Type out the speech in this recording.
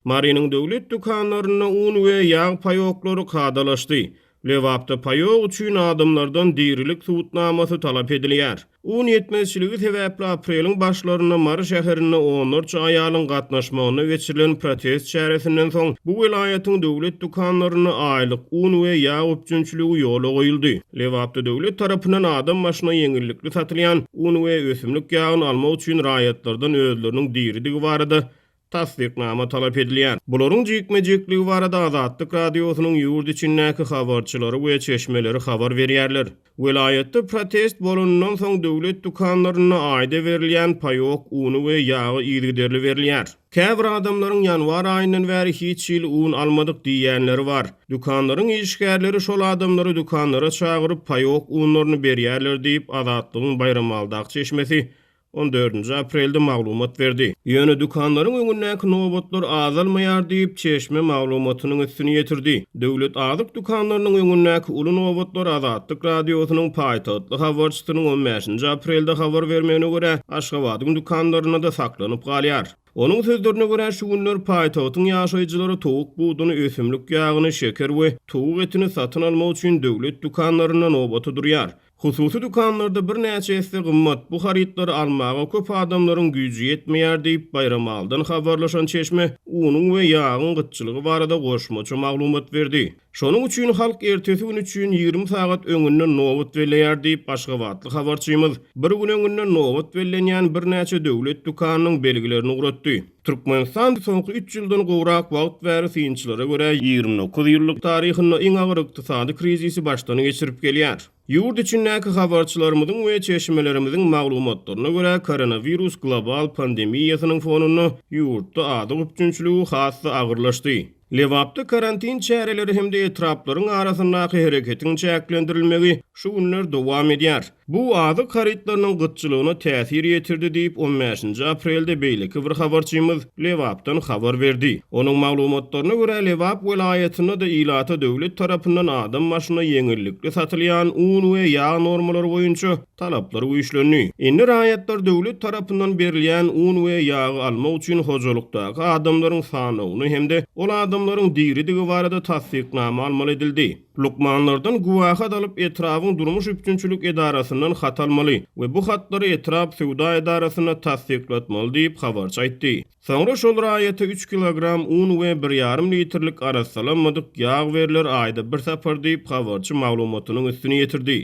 Marynyň döwlet dükanlarynda un we ýag paýoklary kadalaşdy. Lebapda paýok üçin adamlardan dirilik subutnamasy talap edilýär. Un ýetmezçiligi sebäpli apreliň başlarynda Mary şäherinde onlarça aýalyň gatnaşmagynda geçirilen protest çäresinden soň, bu welaýatyň döwlet dükanlarynda aýlyk un we ýag üpjünçiligi ýola goýuldy. Lebapda döwlet tarapyndan adam başyna ýeňillikli satylýan un we ösümlik ýagyny almak üçin raýatlardan özleriniň diridigi barada Tassyknama talap edilýär. Bularyň jikme-jikligi barada Azatlyk Radiosynyň ýurt içindäki habarçylary we çeşmeleri habar berýärler. Welaýatda protest bolanyndan soň döwlet dükanlarynda aýda berilýän paýok uny we ýagy yzygiderli berilýär. Käbir adamlaryň ýanwar aýyndan bäri hiç hili un almadyk diýýänleri bar. Dükanlaryň işgärleri şol adamlary dükanlara çagyryp paýok unlaryny berýärler diýip, Azatlygyň Baýramalydaky çeşmesi on dördünji aprelde maglumat berdi. Ýöne dükanlaryň öňündäki nobatlar azalmaýar diýip, çeşme maglumatynyň üstüni ýetirdi. Döwlet azyk dükanlarynyň öňündäki uly nobatlar Azatlyk Radiosynyň paýtagtly habarçysynyň on bäşinji aprelde habar bermegine görä, Aşgabadyň dükanlarynda-da saklanyp galýar. Onuň sözlerine görä, şu günler paýtagtyň ýaşaýjylary towuk buduny, ösümlik ýagyny, şeker we towuk etini satyn almak üçin döwlet dükanlarynda nobata durýar. Hususy dükanlarda birnäçe esse gymmat bu harytlary almaga köp adamlaryň güýji ýetmeýär diýip, Baýramalydan habarlaşan çeşme unuň we ýagyň gytçylygy barada goşmaça maglumat berdi. Şonuň üçin halk ertesi gün üçin 20 sagat öňünden nobat belleýär diýip, aşgabatly habarçymyz bir gün öňünden nobat bellenýän birnäçe döwlet dükanynyň belgilerini ugratdy. Türkmenistan soňky üç ýyldan gowrak wagt bäri synçylara görä 29 ýyllyk taryhynda iň agyr ykdysady krizisi başdan geçirip gelýär. Ýurt içindäki habarçylarymyzyň we çeşmelerimiziň maglumatlaryna görä, koronawirus global pandemiýasynyň fonunda ýurtda azyk üpjünçiligi has-da agyrlaşdy. Lebapda karantin çäreleri hem-de etraplaryň arasyndaky hereketiň çäklendirilmegi şu günler dowam edýär. Bu azyk harytlarynyň gytçylygyna täsir ýetirdi diýip, on bäşinji aprelde beýleki bir habarçymyz Lebapdan habar berdi. Onuň maglumatlaryna görä, Lebap welaýatynda-da ilata döwlet tarapyndan adam başyna ýeňillikli satylýan un we ýag normalary boýunça talaplar güýçlendi. Indi raýatlar döwlet tarapyndan berilýän un we ýagy almak üçin hojalykdaky adamlaryň sanawyny hem-de ol adamlaryň diridigi barada tassyknama almaly edildi. Lukmanlardan güwähat alyp, etrabyň durmuş üpjünçilik edarasyndan hat almaly we bu hatlary etrap söwda edarasynda tassyklatmaly diýip, habarçy aýtdy. Soňra şol raýata üç kilogram un we bir ýarym litrlik arassalanmadyk ýag berler aýda bir sapar diýip, habarçy maglumatynyň üstüni ýetirdi.